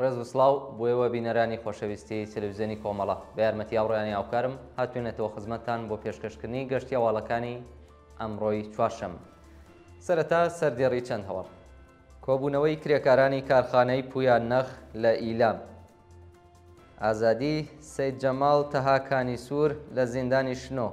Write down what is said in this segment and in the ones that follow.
ڕێز و سڵاو بۆ ئێوە بینەرانی خۆشەویستی تەلەڤیزیۆنی کۆمەڵە. بە یارمەتی هاوڕێیانی هاوکارم هاتووینەتەوە خزمەتتان بۆ پێشکەشکردنی گەشتی هەواڵەکانی ئەمڕۆی چوارشەممە. سەرەتا سەردێڕی چەند هەواڵ. کۆبوونەوەی کرێکارانی کارخانەی پویا نەخ لە ئیلام. ئازادی سەید جەماڵ تەها کانیسوور لە زیندانی شنۆ.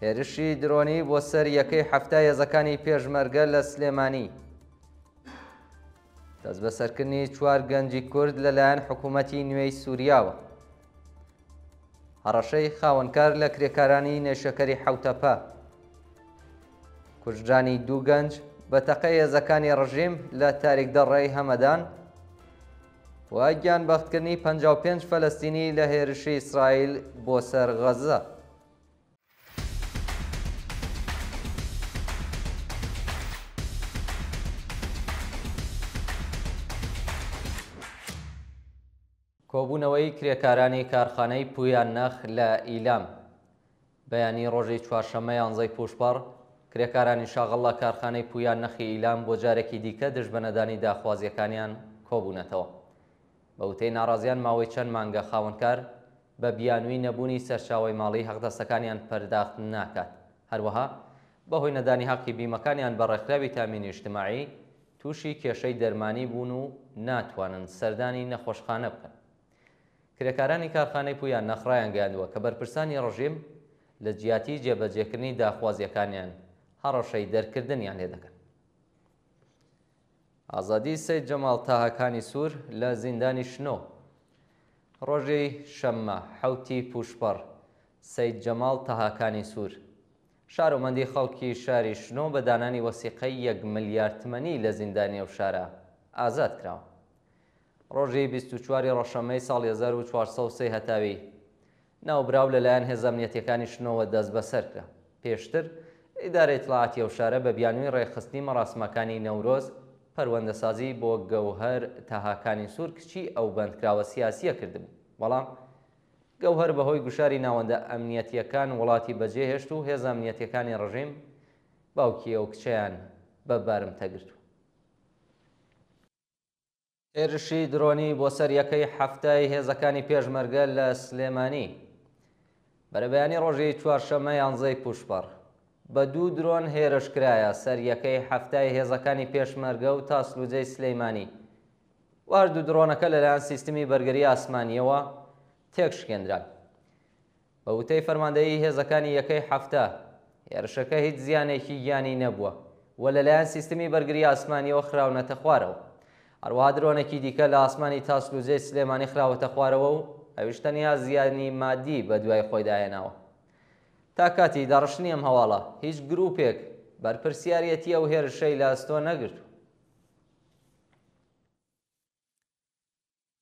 هێرشی درۆنی بۆ سەر یەکەی 70 هێزەکانی پێشمەرگە لە سلێمانی. دەستبەسەرکردنی چوار گەنجی کورد لەلایەن حکوومەتی نوێی سووریاوە. هەڕەشەی خاوەنکار لە کرێکارانی نەیشەکەری حەوتەپە. کوژرانی دوو گەنج بە تەقەی هێزەکانی ڕژیم لە تاریکدەڕەی هەمەدان و گیانبەختکردنی 55 فەلەستینی لە هێرشی ئیسرائیل بۆ سەر غەززە. کۆبوونەوەی کرێکارانی کارخانەی پویان نەخ لە ئیلام. بەیانی ڕۆژی چوارشەممە یانزەی پووشپەڕ، کرێکارانی شاغڵ لە کارخانەی پویان نەخی ئیلام بۆ جارێکی دیکە دژ بە نەدانی داخوازییەکانیان کۆبوونەتەوە. بە وتەی ناڕازیان ماوەی چەند مانگە خاوەنکار بە بیانووی نەبوونی سەرچاوەی ماڵی حەقدەستەکانیان پەرداخت ناکات، هەروەها بەهۆی نەدانی حەقی بیمەکانیان بە ڕێکخراوی تامینی ئیجتماعی تووشی کێشەی دەرمانی بوون و ناتوانن سەردانی نەخۆشخانە بکەن. کرێکارانی کارخانەی پوویان نەخ ڕایانگەیاندووە کە بەرپرسانی ڕژیم لە جیاتی جێبەجێکردنی داخوازییەکانیان هەڕەشەی دەرکردنیان لێدەکەن. ئازادی سەید جەماڵ تاها کانی سوور لە زیندانی شنۆ. ڕۆژی شەممە حەوتی پووشپەڕ، سەید جەماڵ تەها کانی سوور، شارۆمەندی خەڵکی شاری شنۆ بە دانانی وەسیقەی یەک ملیار تمەنی لە زیندانی ئەو شارە ئازاد کراوە. ڕۆژی 24 ی ڕەشەممەی ساڵی 1403 هەتاوی، ناوبراو لەلایەن هێزە ئەمنیەتییەکانی شنۆوە دەستبەسەر کرا. پێشتر ئیدارەی ئیتڵاعاتی ئەو شارە بە بیانووی ڕێکخستنی مەراسمەکانی نەورۆز، پەروەندەسازیی بۆ گەوهەر تەها کانیسوور کچی ئەو بەندکراوە سیاسییە کردبوو، بەڵام گەوهەر بەهۆی گوشاری ناوەندە ئەمنیەتییەکان وڵاتی بەجێهێشت و هێزە ئەمنیەتییەکانی ڕژیم باوکی ئەو کچەیان بە بارمتە گرتووە. هێرشی درۆنی بۆ سەر یەکەی حەفتای هێزەکانی پێشمەرگە لە سلێمانی. بەرەبەیانی ڕۆژی چوارشەممە یانزەی پووشپەڕ، بە دوو درۆن هێرش کرایە سەر یەکەی حەفتای هێزەکانی پێشمەرگە و تاسلوجەی سلێمانی و هەردوو درۆنەکە لەلایەن سیستمی بەرگری ئاسمانییەوە تێکشکێندران. بە وتەی فەرماندەیی هێزەکانی یەکەی 70، هێرشەکە هیچ زیانێکی گیانی نەبووە و لەلایەن سیستمی بەرگری ئاسمانییەوە خراونەتە خوارەوە. هەروەها درۆنێکی دیکە لە ئاسمانی تاسلوجەی سلێمانی خراوەتە خوارەوە و ئەویش تەنیا زیانی مادی بەدوای خۆیدا هێناوە. تا کاتی داڕشتنی ئەم هەواڵە هیچ گرووپێک بەرپرسیاریەتی ئەو هێرشەی لە ئەستۆ نەگرتووە.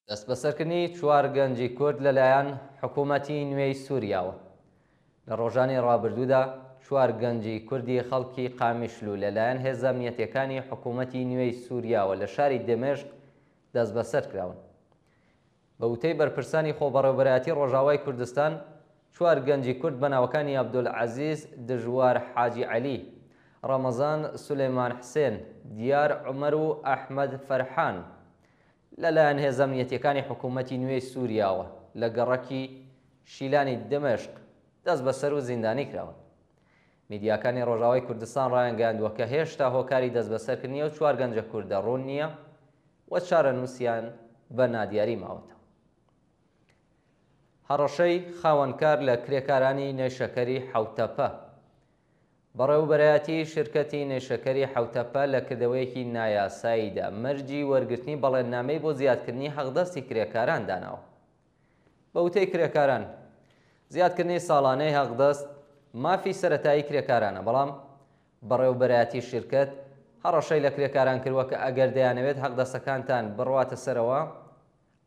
دەستبەسەرکردنی چوار گەنجی کورد لەلایەن حکوومەتی نوێی سووریاوە. لە ڕۆژانی ڕابردوودا چوار گەنجی کوردی خەڵکی قامیشلو لەلایەن هێزە ئەمنیەتییەکانی حکوومەتی نوێی سووریاوە لە شاری دمشق دەستبەسەر کراون. بە وتەی بەرپرسانی خۆبەڕێوەبەرایەتی ڕۆژاوای کوردستان، چوار گەنجی کورد بە ناوەکانی عەبدولعەزیز دژوار حاجی عەلی، ڕەمەزان سولەیمان حسێن، دیار عومەر و ئەحمەد فەرحان لەلایەن هێزە ئەمنیەتییەکانی حکوومەتی نوێی سووریاوە لە گەڕەکی شیلانی دمشق دەستبەسەر و زیندانی کراون. میدیاکانی ڕۆژاوای کوردستان ڕایانگەیاندووە کە هێشتا هۆکاری دەستبەسەرکردنی ئەو چوار گەنجە کوردە ڕوون نییە و چارەنووسیان بە نادیاری ماوەتەوە. هەڕەشەی خاوەنکار لە کرێکارانی نەیشەکەری حەوتەپە. بەڕێوەبەرایەتیی شرکەتی نەیشەکەری حەوتەپە لە کردەوەیەکی نایاساییدا مەرجی وەرگرتنی بەڵێننامەی بۆ زیادکردنی حەقدەستی کرێکاران داناوە. بە وتەی کرێکاران، زیادکردنی ساڵانەی حەقدەست مافی سەرەتایی کرێکارانە، بەڵام بەڕێوەبەرایەتی شیرکەت هەڕەشەی لە کرێکاران کردووە کە ئەگەر دەیانەوێت حەقدەستەکانتان بڕواتە سەرەوە،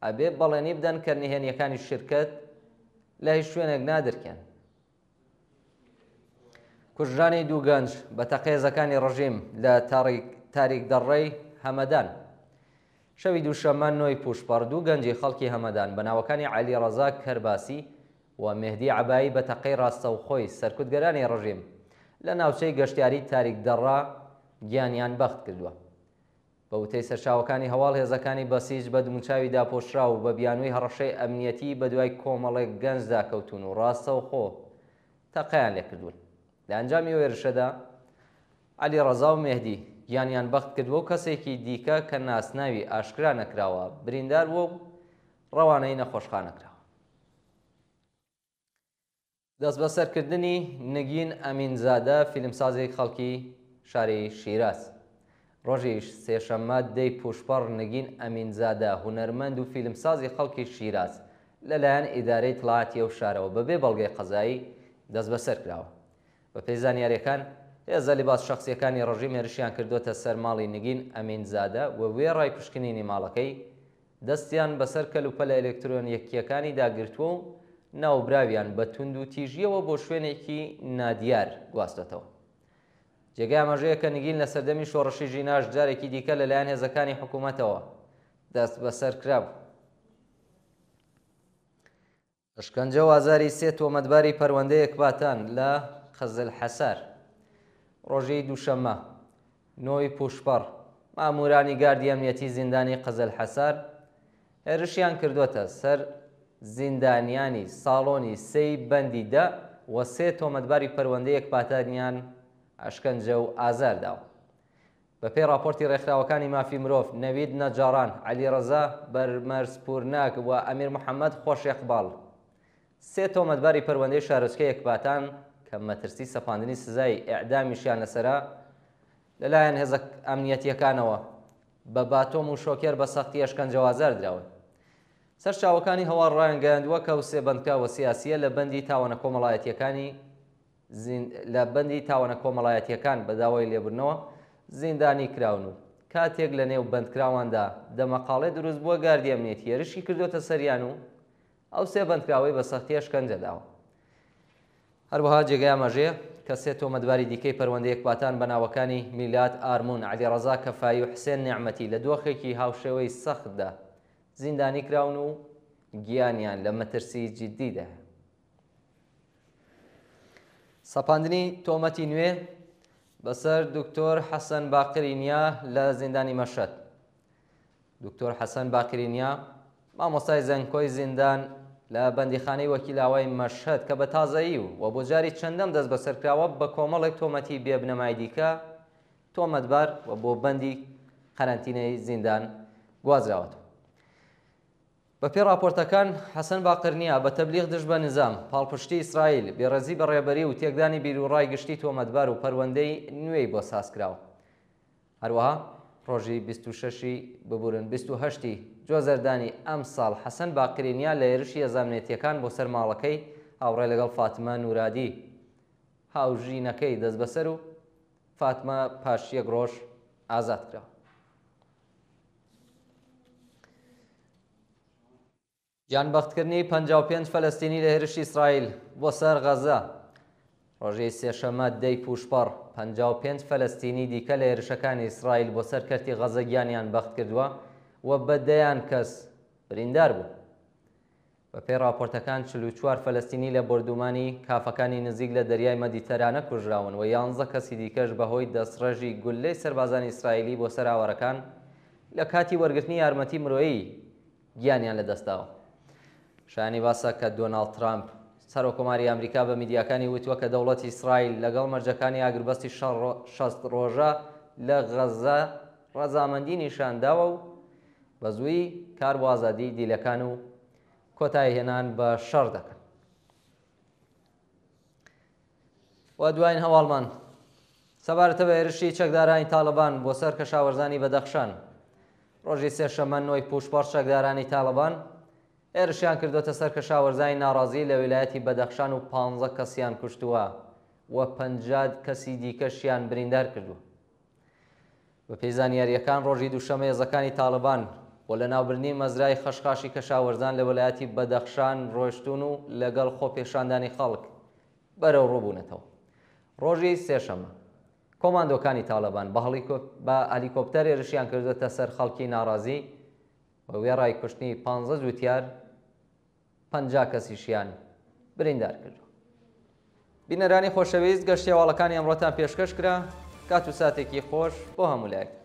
ئەبێ بەڵێنی بدەن کە نهێنییەکانی شیرکەت لە هیچ شوێنێک نادرکێن. کوژرانی دوو گەنج بە تەقەی هێزەکانی ڕژیم لە تاریک دەڕەی هەمەدان. شەوی دووشەممە نۆی پووشپەڕ دوو گەنجی خەڵکی هەمەدان بە ناوەکانی عەلی ڕەزا کەرباسی و مێهدی عەبایی بە تەقەی ڕاستەوخۆی سەرکوتگەرانی ڕژیم لە ناوچەی گەشتیاری تاریک دەڕە گیانیان بەخت کردووە. بە وتەی سەرچاوەکانی هەواڵ هێزەکانی بەسیج بە دموچاوی داپۆشراو و بە بیانووی هەڕەشەی ئەمنیەتی بەدوای کۆمەڵێک گەنجدا کەوتوون و ڕاستەوخۆ تەقەیان لێکردوون. لە ئەنجامی ئەو هێرشەدا عەلی ڕەزا و مێهدی گیانیان بەخت کردووە و کەسێکی دیکە کە ناسناوی ئاشکرا نەکراوە بریندار بووە و ڕەوانەی نەخۆشخانە کراوە. دەستبەسەرکردنی نگین ئەمینزادە فیلمسازی خەڵکی شاری شیراز. ڕۆژی سێشەممە دەی پووشپەڕ نگین ئەمینزادە هونەرمەند و فیلمسازی خەڵکی شیراز لەلایەن ئیدارەی ئیتڵاعاتی ئەو شارەوە بەبێ بەڵگەی قەزایی دەستبەسەر کراوە. بەپێی زانیارییەکان، هێزە لیباس شەخسییەکانی ڕژیم هێرشیان کردووەتە سەر ماڵی نگین ئەمینزادە و وێڕای پشکنینی ماڵەکەی، دەستیان بەسەر کەلوپەلە ئەلکترۆنییەکییەکانیدا گرتووە و ناوبراویان بە توندوتیژییەوە بۆ شوێنێکی نادیار گواستۆتەوە. جێگای ئاماژەیە کە نگین لە سەردەمی شۆڕشی ژیناش جارێکی دیکە لەلایەن هێزەکانی حکوومەتەوە دەستبەسەر کرابوو. ئەشکەنجە و ئازاری سێ تۆمەتباری پەروەندەی ئەکباتان لە قزلحەسار. ڕۆژی دووشەممە، نۆی پووشپەڕ، ماموورانی گاردی ئەمنیەتی زیندانی قزلحەسار هێرشیان کردووەتە سەر زیندانیانی ساڵۆنی سێی بەندی دە و سێ تۆمەتباری پەروەندەی ئەکباتانیان ئەشکەنجە و ئازار داوە. بەپێی ڕاپۆرتی ڕێکخراوەکانی مافی مرۆڤ، نەوید نەجاڕان، عەلیڕەزا بەرمەرزپوورناک و ئەمیر محەممەد خۆشئێقباڵ، سێ تۆمەتباری پەروەندەی شارۆچکەی ئێکباتان کە مەترسی سەپاندنی سزای ئێعدامیشیان لەسەرە، لەلایەن هێزە ئەمنییەتییەکانەوە بە باتۆم و شۆکێر بە سەختی ئەشکەنجە و ئازار دراون. سەرچاوەکانی هەواڵ ڕایانگەیاندووە کە ئەو سێ بەندکراوە سیاسییە لە بەندی تاوانە کۆمەڵایەتییەکانی لە بەندی تاوانە کۆمەڵایەتییەکان بە داوای لێبوردنەوە زیندانی کراون و کاتێک لە نێو بەندکراواندا دەمەقاڵێ دروست بووە گاردی ئەمنیەتی هێرشی کردووەتە سەریان و ئەو سێ بەندکراوەی بە سەختی ئەشکەنجە داوە. هەروەها جێگای ئاماژەیە کە سێ تۆمەتباری دیکەی پەروەندەی ئەکباتان بە ناوەکانی میلاد ئارمون، عەلیڕەزا کەفایی و حسێن نێعمەتی لە دۆخێکی هاوشێوەی سەختدا زیندانی کراون و گیانیان لە مەترسی جیددیدایە. سەپاندنی تۆمەتی نوێ بەسەر دکتۆر حەسەن باقری نیا لە زیندانی مەشهەد. دکتۆر حەسەن باقری نیا مامۆستای زەنکۆی زیندان لە بەندیخانەی وەکیلاوای مەشهەد کە بە تازەیی و بۆ جاری چەندەم دەست بەسەرکراوە بە کۆمەڵێک تۆمەتی بێبنەمای دیکە تۆمەتبار و بۆ بەندی قەرەنتینەی زیندان گوازراوەتەوە. بەپێی ڕاپۆرتەکان، حەسەن باقرنیا بە تەبلیغ دژ بە نیزام، پاڵپشتی ئیسرائیل، بێڕێزی بە ڕێبەری و تێکدانی بیروڕای گشتی تۆمەتبار و پەروەندەی نوێی بۆ سازکراوە. هەروەها ڕۆژی 26 ی ببورن 28 ی جۆزەردانی ئەمساڵ حەسەن باقرینیا لە هێرشی هێزە ئەمنیەتییەکان بۆ سەر ماڵەکەی هاوڕێ لەگەڵ فاتمە نورادی هاوژینەکەی دەستبەسەر و فاتمە پاش یەک ڕۆژ ئازاد کرا. گیانبەختکردنی 55 فەلەستینی لە هێرشی ئیسرائیل بۆ سەر غەزە. ڕۆژی سێشەممە دەی پووشپەڕ، 55 فەلەستینی دیکە لە هێرشەکانی ئیسرائیل بۆ سەر کەرتی غەزە گیانیان بەخت کردووە و بە دەیان کەس بریندار بوون. بەپێی ڕاپۆرتەکان 44 فەلەستینی لە بۆردومانی کافەکانی نزیک لە دەریای مەدیتەرانە کوژراون و یانزە کەسی دیکەش بەهۆی دەستڕێژی گوللەی سەربازانی ئیسرائیلی بۆ سەر ئاوارەکان لە کاتی وەرگرتنی یارمەتی مرۆیی گیانیان لەدەستداوە. شایانی باسە کە دۆناڵد ترامپ، سەرۆککۆماری ئەمریکا بە میدیاکانی وتووە کە دەوڵەتی ئیسرائیل لەگەڵ مەرجەکانی ئاگربەستی 60 ڕۆژە لە غەززە ڕەزامەندی نیشانداوە و بە زوویی کار بۆ ئازادیی دیلەکان و کۆتاییهێنان بە شەڕ دەکەن. و دواین هەواڵمان سەبارەتە بە هێرشی چەکدارانی تاڵبان بۆ سەر کەشاوەرزانی بەدەخشان. ڕۆژی سێشەممە نۆی پووشپەڕ چەکدارانی تاڵبان هێرشیان کردووەتە سەر کەشاوەرزانی ناڕازی لە ویلایەتی بەدەخشان و 15 کەسیان کوشتووە و 50 کەسی دیکەشیان بریندار کردووە. بەپێی زانیارییەکان ڕۆژی دووشەممە هێزەکانی تاڵبان بۆ لەناوبردنی مەزرای خەشخاشی کەشاوەرزان لە ویلایەتی بەدەخشان ڕۆیشتوون و لەگەڵ خۆپێشاندانی خەڵک بەرەوڕوو بوونەتەوە. ڕۆژی سێشەممە کۆماندۆکانی تاڵبان بە هەلیکۆپتەر هێرشیان کردووەتە سەر خەڵکی ناڕازی و وێڕای کوشتنی 15 جووتیار 50 کەسیشیان بریندار کردووە. بینەرانی خۆشەویست گەشتی هەواڵەکانی ئەمڕۆتان پێشکەش کرا، کات و ساتێکی خۆش بۆ هەموو لایەکتان.